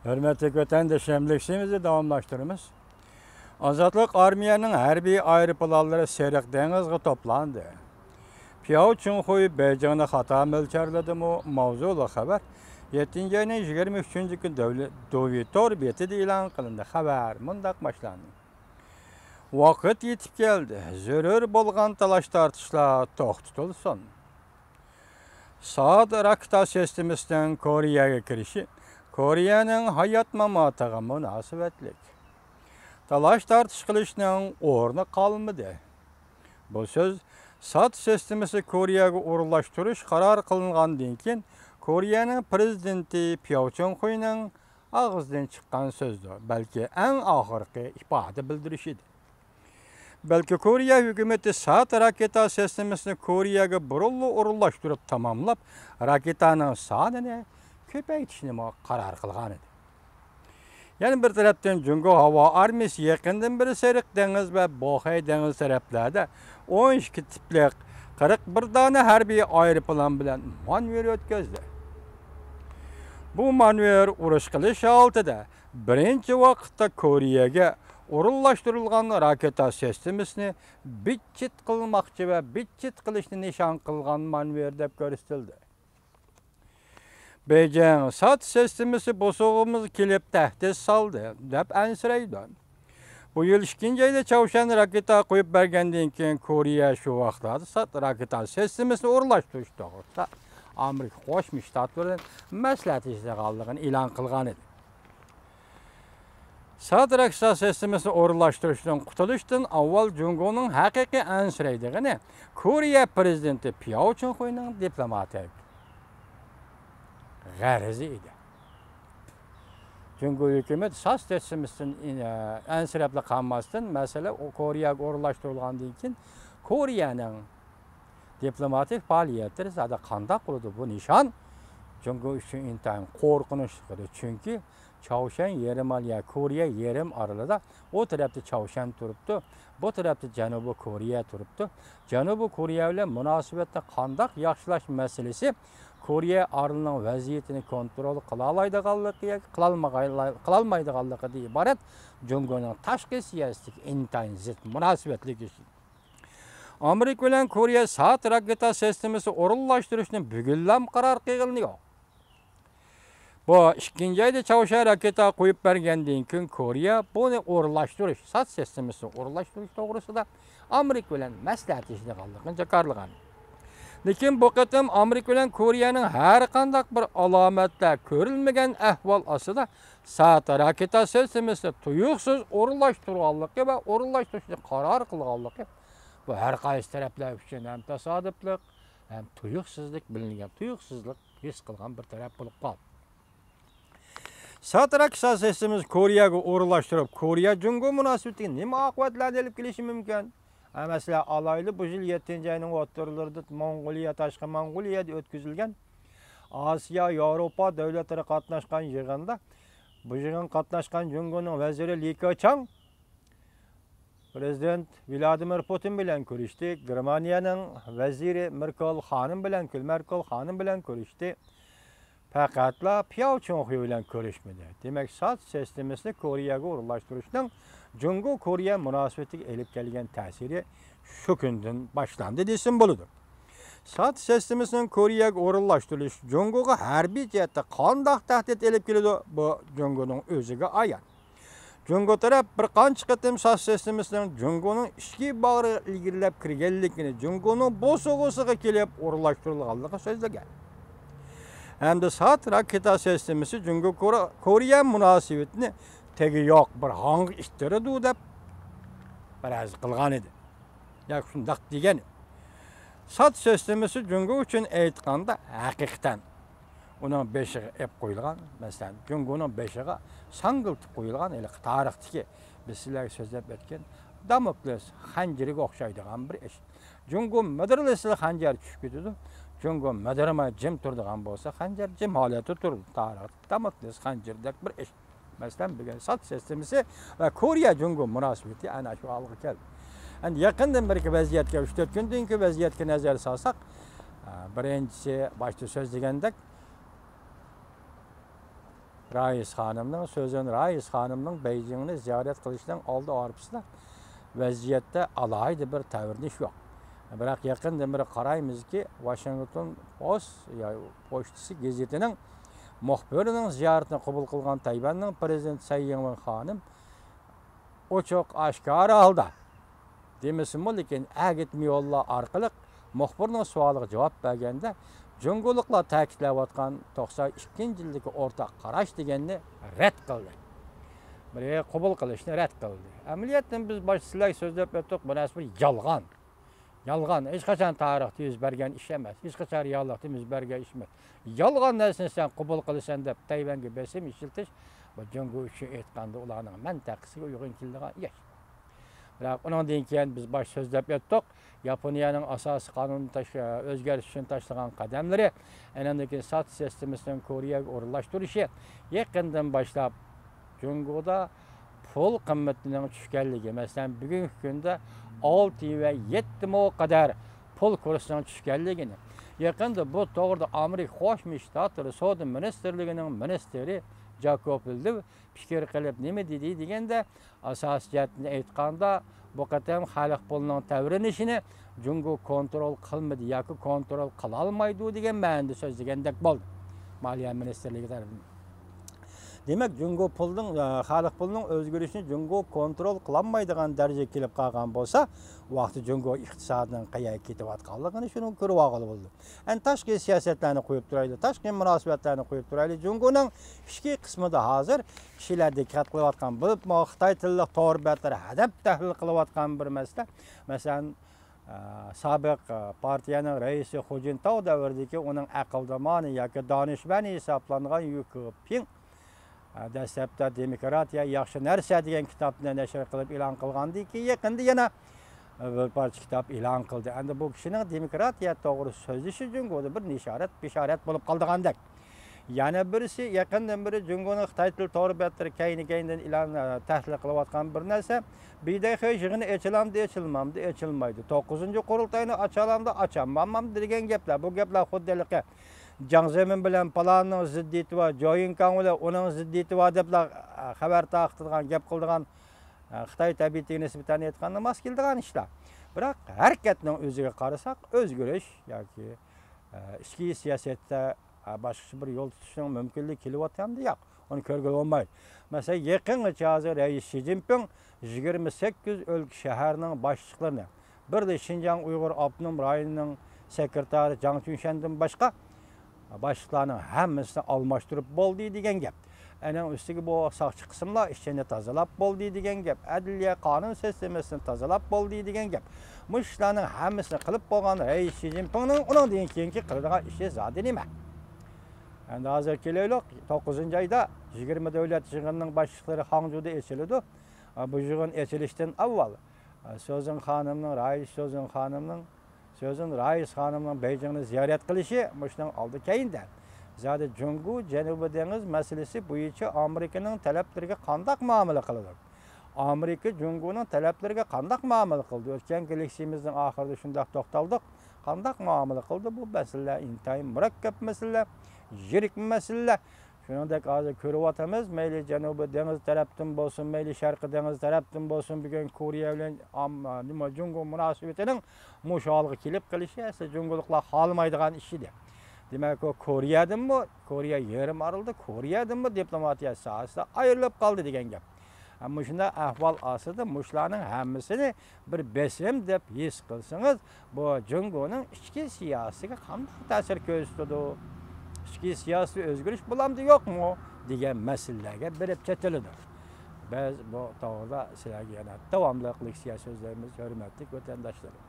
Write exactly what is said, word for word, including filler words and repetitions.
ھۆرمەتلىك ۋەتەنداشلىرىم، لېكسىيىمىزنى داۋاملاشتۇرىمىز. ئازادلىق ئارمىيەنىڭ ھەربىي ئايروپىلانلىرى سېرىق دېڭىزغا توپلاندى. پياۋ چۇڭخۇي بېيجىڭنى خاتا مۆلچەرلىدىمۇ؟ ماۋزۇلۇق خەۋەر يەتتىنچى ئاينىڭ يىگىرمە ئۈچىنچى كۈنى دۆلەت دوۋى تور بېتىدە ئېلان قىلىندى. خەۋەر مۇنداق باشلاندى. ۋاقىت يېتىپ كەلدى. زۆرۈر بولغان تالاش-تارتىشلار توختىتىلسۇن. سائەت راكېتا سىستېمىسىنىڭ كورېيەگە كىرىشى كورېيەنىڭ ھايات-ماماتىغا مۇناسىۋەتلىك. تالاش-تارتىش قىلىشنىڭ ئورنى قالمىدى. بۇ سۆز، سائەت سىستېمىسى كورېيەگە ئورۇنلاشتۇرۇش قارار قىلىنغاندىن كېيىن، كورېيەنىڭ پىرېزىدېنتى پياۋ چۇڭخۇينىڭ ئاغزىدىن چىققان سۆزدۇر، بەلكى ئەڭ ئاخىرقى ئىپادە بىلدۈرۈش ئىدى. بەلكى كورېيە ھۆكۈمىتى سائەت راكېتا سىستېمىسىنى كورېيەگە بۇرۇنلا ئورۇنلاشتۇرۇپ تاماملاپ، راكېتانىڭ سانىنى كۆپەيتىشنىمۇ قارار قىلغانىدى. يەنە بىر تەرەپتىن، جۇڭگو ھاۋا ئارمىيىسى يېقىندىن بېرى سېرىق دېڭىز ۋە بوخەي دېڭىزى تەرەپلەردە ئون ئىككى تىپلىق قىرىق بىر دانە ھەربىي ئايروپىلان بىلەن مانېۋىر ئۆتكۈزدى. بۇ مانېۋىر ئۇرۇش قىلىش ھالىتىدە بىرىنچى ۋاقىتتا كورېيەگە ئورۇنلاشتۇرۇلغان راكېتا سىستېمىسىنى بىت-چىت قىلماقچى ۋە بىت-چىت قىلىشنى نىشان قىلغان مانېۋىر دەپ كۆرسىتىلدى. بېيجىڭ سائەت سىستېمىسى بوسۇغىمىزغا كېلىپ تەھدىت سالدى، دەپ ئەنسىرەيدۇ. بۇ يىل ئىككىنچى ئايدا چاۋشيەن راكېتا قويۇپ بەرگەندىن كېيىن، كورېيە شۇ ۋاقىتلاردا سائەت راكېتا سىستېمىسىنى ئورۇنلاشتۇرۇش توغرىسىدا ئامېرىكا قوشما شتاتلىرى بىلەن مەسلىھەتلىشىدىغانلىقىنى ئېلان قىلغانىدى. سائەت راكېتا سىستېمىسىنى ئورۇنلاشتۇرۇشتىن قۇتۇلۇشتىن ئاۋۋال جۇڭگونىڭ ھەقىقىي ئەنسىرەيدىغىنى كورېيە پىرېزىدېنتى پياۋ چۇڭخۇينىڭ دىپلوماتىك غەرىزى ئىدى. جۇڭگو ھۆكۈمەت سائەت سىستېمىسىدىن ئەنسىرەپلا قالماستىن، مەسىلە كورېيەگە ئورۇنلاشتۇرۇلغاندىن كېيىن، كورېيەنىڭ دىپلوماتىك پائالىيەتلىرى زادى قانداق بولىدۇ؟ بۇ نىشان جۇڭگو ئۈچۈن ئىنتايىن قورقۇنچلۇق ئىدى. چۈنكى چاۋشيەن يېرىم ئارىلى، يا كورېيە يېرىم ئارىلىدا، ئۇ تەرەپتە چاۋشيەن تۇرۇپتۇ، بۇ تەرەپتە جەنۇبىي كورېيە تۇرۇپتۇ. جەنۇبىي كورېيە بىلەن مۇناسىۋەتنى قانداق ياخشىلاش مەسىلىسى كورېيە ئارىلىنىڭ ۋەزىيىتىنى كونترول قىلالايدىغانلىقى ياكى قىلالمىغايلا-، قىلالمايدىغانلىقىدىن ئىبارەت جۇڭگونىڭ تاشقى سىياسىتىگە ئىنتايىن زىت مۇناسىۋەتلىك ئىش. ئامېرىكا بىلەن كورېيە سائەت راكېتا سىستېمىسى ئورۇنلاشتۇرۇشنى بۈگۈنلەم قارار قىلغىنى يوق. بۇ ئىككىنچى ئايدا چاۋشيەن راكېتا قويۇپ بەرگەندىن كېيىن، كورېيە بۇنى ئورۇنلاشتۇرۇش، سائەت سىستېمىسىنى ئورۇنلاشتۇرۇش توغرىسىدا ئامېرىكا بىلەن مەسلىھەتلىشىدىغانلىقىنى جاكارلىغان. لېكىن بۇ قېتىم ئامېرىكا بىلەن كورېيەنىڭ ھەر قانداق بىر ئالامەتلەر كۆرۈلمىگەن ئەھۋال ئاستىدا سائەت راكېتا سىستېمىسىنى تۇيۇقسىز ئورۇنلاشتۇرغانلىقى ۋە ئورۇنلاشتۇرۇشنى قارار قىلغانلىقى، بۇ ھەر قايسى تەرەپلەر ئۈچۈن ھەم تاسادىپلىق، ھەم تۇيۇقسىزلىق بىلىنگەن، تۇيۇقسىزلىق ھېس قىلغان بىر تەرەپ بولۇپ قالدى. ساتراك سىستېمىسى كورېيەگە ئورۇنلاشتۇرۇپ، كورېيە جۇڭگو مۇناسىۋىتىگە نېمە ئاقىۋەتلەرنى ئېلىپ كېلىشى مۇمكىن؟ ھە، مەسىلەن، ئالايلى، بۇ يىل يەتتىنچى ئاينىڭ ئوتتۇرىلىرىدا موڭغۇلىيە، تاشقى موڭغۇلىيەدە ئۆتكۈزۈلگەن ئاسىيا، ياۋروپا دۆلەتلىرى قاتناشقان يىغىندا، بۇ يىغىنغا قاتناشقان جۇڭگونىڭ ۋەزىرى لى كېچاڭ پىرېزىدېنت ۋلادىمىر پۇتىن بىلەن كۆرۈشتى. گېرمانىيەنىڭ ۋەزىرى مېركېل خانىم بىلەن، مېركېل خانىم بىلەن كۆرۈشتى. پەقەتلا پياۋ چۇڭخۇي بىلەن كۆرۈشمىدى. دېمەك، سات سىستېمىسىنى كورېيەگە ئورۇنلاشتۇرۇشنىڭ جۇڭگو كورېيە مۇناسىۋىتىگە ئېلىپ كەلگەن تەسىرى شۇ كۈندىن باشلاندى دېسىمۇ بولىدۇ. سات سىستېمىسىنىڭ كورېيەگە ئورۇنلاشتۇرۇلۇشى جۇڭگوغا ھەربىي جەھەتتە قانداق تەھدىت ئېلىپ كېلىدۇ؟ بۇ جۇڭگونىڭ ئۆزىگە ئايان. جۇڭگو تەرەپ بىر قانچە قېتىم سات سىستېمىسىنىڭ جۇڭگونىڭ ئىچكى باغرىغا ئىلگىرىلەپ كىرگەنلىكىنى، جۇڭگونىڭ بوسۇغىسىغا كېلىپ ئورۇنلاشتۇرۇلغانلىقىنى سۆزلىگەن. ھەمدە سات راكېتا سىستېمىسى جۇڭگو كورا-، كورېيە مۇناسىۋىتىنى تېگى يوق بىر ھاڭغا ئىتتىرىدۇ دەپ پەرەز قىلغان ئىدى. ياكى شۇنداق دېگەن. سات سىستېمىسى جۇڭگو ئۈچۈن ئېيتقاندا ھەقىقەتەن ئۇنىڭ بېشىغا ئېلىپ قويۇلغان، مەسىلەن، جۇڭگونىڭ بېشىغا ساڭگىلىتىپ قويۇلغان ھېلىقى تارىختىكى، بىز سىلەرگە سۆزلەپ ئۆتكەن داموكلېس خەنجىرىگە ئوخشايدىغان بىر ئىش. جۇڭگو مىدىرلىسىلا خەنجەر چۈشۈپ كېتىدۇ. جۇڭگو مىدىرماي جىم تۇرىدىغان بولسا، خەنجەر جىم ھالەتتە تۇرىدۇ. تارىختا داموكلېس خەنجىرىدەك بىر ئىش. مەسىلەن، بۈگۈن سات سىستېمىسى ۋە كورېيە جۇڭگو مۇناسىۋىتى ئەنە شۇ ھالغا كەلدى. ئەمدى يېقىندىن بېرىكى ۋەزىيەتكە، ئۈچ تۆت كۈندىن كېيىنكى ۋەزىيەتكە نەزەر سالساق، بىرىنچىسى، باشتا سۆزلىگەندەك، رايس خانىمنىڭ، سۈزەن رايس خانىمنىڭ بېيجىڭنى زىيارەت قىلىشىنىڭ ئالدى ئارپىسىدا ۋەزىيەتتە ئالاھىدە بىر تەۋرىنىش يوق. بىراق يېقىندىن بېرى قارايمىزكى، ۋاشىنگتون پوست يا پوچتىسى گېزىتىنىڭ مۇخبىرىنىڭ زىيارىتىنى قوبۇل قىلغان تەيۋەننىڭ پىرېزىدېنتى سەي يىڭۋېن خانىم ئوچۇق ئاشكارا ھالدا دېمىسىمۇ، لېكىن ئەگىتمە يوللار ئارقىلىق مۇخبىرنىڭ سوئالىغا جاۋاب بەرگەندە، جۇڭگولۇقلار تەكىتلەۋاتقان توقسان ئىككىنچى يىلدىكى ئورتاق قاراش دېگەننى رەت قىلدى. بىرى قوبۇل قىلىشنى رەت قىلدى. ئەمەلىيەتتىن بىز باشتا سىلەرگە سۆزلەپ ئۆتتۇق، بۇ نەرسە بىر يالغان. يالغان، ھېچقاچان تارىختا يۈز بەرگەن ئىش ئەمەس، ھېچقاچان رېئاللىقتا يۈز بەرگەن ئىش ئەمەس. يالغان نەرسىنى سەن قوبۇل قىلىسەن دەپ تەيۋەنگە بېسىم ئىشلىتىش، بۇ جۇڭگو ئۈچۈن ئېيتقاندا ئۇلارنىڭ مەنتىقىسىگە ئۇيغۇن كېلىدىغان ئىش. بىراق ئۇنىڭدىن كېيىن بىز باش سۆزلەپ ئۆتتۇق. ياپونىيەنىڭ ئاساسىي قانۇنىنى تاش-، ئۆزگەرتىش ئۈچۈن تاشلىغان قەدەملىرى، ئەنەندىن كېيىن ساتۇش سىستېمىسىنىڭ كورېيەگە ئورۇنلاشتۇرۇشى، يېقىندىن باشلاپ جۇڭگودا پۇل قىممىتىنىڭ چۈشكەنلىكى، مەسىلەن، بۈگۈنكى كۈندە ئالتە ۋە يەتتە مو قەدەر پۇل كۇرسىنىڭ چۈشكەنلىكىنى، يېقىندا بۇ توغرىدا ئامېرىكا قوشما شتاتلىرى سودا مىنىستىرلىكىنىڭ مىنىستىرى جاكوب لىۋ پىكىر قىلىپ نېمە دېدى دېگەندە، ئاساسىي جەھەتتىن ئېيتقاندا، بۇ قېتىم خەلق پۇلىنىڭ تەۋرىنىشىنى جۇڭگو كونترول قىلمىدى ياكى كونترول قىلالمايدۇ دېگەن مەنىدە سۆزلىگەندەك بولدى مالىيە مىنىستىرلىكى تەرىپىدىن. دېمەك، جۇڭگو پۇلىنىڭ، ئە، خەلق پۇلىنىڭ ئۆزگىرىشىنى جۇڭگو كونترول قىلالمايدىغان دەرىجىگە كېلىپ قالغان بولسا، ئۇ ۋاقىتتا جۇڭگو ئىقتىسادىنىڭ قەيەرگە كېتىۋاتقانلىقىنى شۇنىڭ كۆرۈۋالغىلى بولىدۇ. ئەنە تاشقى سىياسەتلەرنى قويۇپ تۇرايلى، تاشقى مۇناسىۋەتلەرنى قويۇپ تۇرايلى. جۇڭگونىڭ ئىچكى قىسمىدا ھازىر كىشىلەر دىققەت قىلىۋاتقان، بولۇپمۇ خىتاي تىللىق تور بەتلىرى ھەدەپ تەھلىل قىلىۋاتقان بىر مەسىلە. مەسىلەن، ئە، سابىق، ئە، پارتىيەنىڭ رەئىسى خۇ جىنتاۋ دەۋرىدىكى ئۇنىڭ ئەقىلدىمانى ياكى دانىشمەنى ھېسابلانغان يۈ كېپىڭ، ئە، دەسلەپتە دېموكراتىيە ياخشى نەرسە دېگەن كىتابنى نەشر قىلىپ ئېلان قىلغاندىن كېيىن، يېقىندا يەنە، ئە، بىر پارچە كىتاب ئېلان قىلدى. ئەمدى بۇ كىشىنىڭ دېموكراتىيە توغرىسىدا سۆزلىشى جۇڭگودا بىر نىشارەت، بېشارەت بولۇپ قالىدىغاندەك. يەنە بىرسى، يېقىندىن بېرى جۇڭگونىڭ خىتاي تىل تور بەتلىرى كەينى-كەينىدىن ئېلان، ئە، تەھلىل قىلىۋاتقان بىر نەرسە، بىدەي خې يىغىنى ئېچىلامدۇ، ئېچىلمامدۇ، ئېچىلمايدۇ. توققۇزىنچى قۇرۇلتاينى ئاچالامدۇ، ئاچالمامدۇ دېگەن گەپلەر. بۇ گەپلەر خۇددى ھېلىقى جاڭ زېمىن بىلەن پالاننىڭ زىددىيىتى بار، جويىڭكاڭ بىلەن ئۇنىڭ زىددىيىتى بار دەپلا، ئە، خەۋەر تارقىتىدىغان، گەپ قىلىدىغان، ئە، خىتاي تەبىئىتىگە نىسبەتەن ئېيتقاندا ماس كېلىدىغان ئىشلار. بىراق ھەرىكەتنىڭ ئۆزىگە قارىساق، ئۆزگىرىش ياكى، ئە، ئىچكى سىياسەتتە، ئە، باشقىچە بىر يول تۇتۇشنىڭ مۇمكىنلىكى كېلىۋاتامدۇ؟ ياق. ئۇنى كۆرگىلى بولمايدۇ. مەسىلەن، يېقىنغىچە ھازىر رەئىس شى جىنپىڭ يىگىرمە سەككىز ئۆلكە شەھەرنىڭ باشلىقلىرىنى، بىردە شىنجاڭ ئۇيغۇر ئاپتونوم رايونىنىڭ سېكرېتارى جاڭ چۈنشەندىن باشقا، باشلىقلارنىڭ ھەممىسىنى ئالماشتۇرۇپ بولدى دېگەن گەپ. ئەنىڭ ئۈستىگە بۇ ساقچى قىسىملار ئىچىنى تازىلاپ بولدى دېگەن گەپ. ئەدلىيە، قانۇن سىستېمىسىنى تازىلاپ بولدى دېگەن گەپ. مۇشۇ ئىشلارنىڭ ھەممىسىنى قىلىپ بولغان رەئىس شى جىنپىڭنىڭ ئۇنىڭدىن كېيىنكى قىلىدىغان ئىشى زادى نېمە؟ ئەمدى ھازىر كېلەيلۇق، توققۇزىنچى ئايدا يىگىرمە دۆلەت يىغىنىنىڭ باشلىقلىرى خاڭجۇدا ئېچىلىدۇ. بۇ يىغىن ئېچىلىشتىن ئاۋۋال، سۈزەن خانىمنىڭ، رايىس سۈزەن خانىمنىڭ، سۈزەن رايىس خانىمنىڭ بېيجىڭنى زىيارەت قىلىشى مۇشۇنىڭ ئالدى كەينىدە. زادى جۇڭگو جەنۇبىي دېڭىز مەسىلىسى بويىچە ئامېرىكىنىڭ تەلەپلىرىگە قانداق مۇئامىلە قىلىدۇ؟ ئامېرىكا جۇڭگونىڭ تەلەپلىرىگە قانداق مۇئامىلە قىلدى؟ ئۆتكەنكى لېكسىيىمىزنىڭ ئاخىرىدا شۇنداق توختالدۇق. قانداق مۇئامىلە قىلدى؟ بۇ مەسىلىلەر ئىنتايىن مۇرەككەپ مەسىلىلەر، يىرىك مەسىلىلەر. شۇنىڭدەك ھازىر كۆرۈۋاتىمىز، مەيلى جەنۇبىي دېڭىز تەرەپتىن بولسۇن، مەيلى شەرقىي دېڭىز تەرەپتىن بولسۇن، بۈگۈن كورېيە بىلەن ئام-، نېمە، جۇڭگو مۇناسىۋىتىنىڭ مۇشۇ ھالغا كېلىپ قېلىشى ئەسلى جۇڭگولۇقلار خالىمايدىغان ئىش ئىدى. دېمەك، ئۇ كورېيەدىنمۇ، كورېيە يېرىم ئارىلىدا كورېيەدىنمۇ دىپلوماتىيە ساھەسىدە ئايرىلىپ قالدى دېگەن گەپ. مۇشۇنداق ئەھۋال ئاستىدا مۇشۇلارنىڭ ھەممىسىنى بىر بېسىم دەپ ھېس قىلسىڭىز، بۇ جۇڭگونىڭ ئىچكى سىياسىتىگە قانداق تەسىر كۆرسىتىدۇ؟ ئىچكى سىياسىي ئۆزگىرىش بولامدۇ يوقمۇ دېگەن مەسىلىلەرگە بېرىپ چېتىلىدۇ. بىز بۇ توغرىدا سىلەرگە يەنە داۋاملىق لېكسىيە سۆزلەيمىز، ھۆرمەتلىك ۋەتەنداشلىرىم.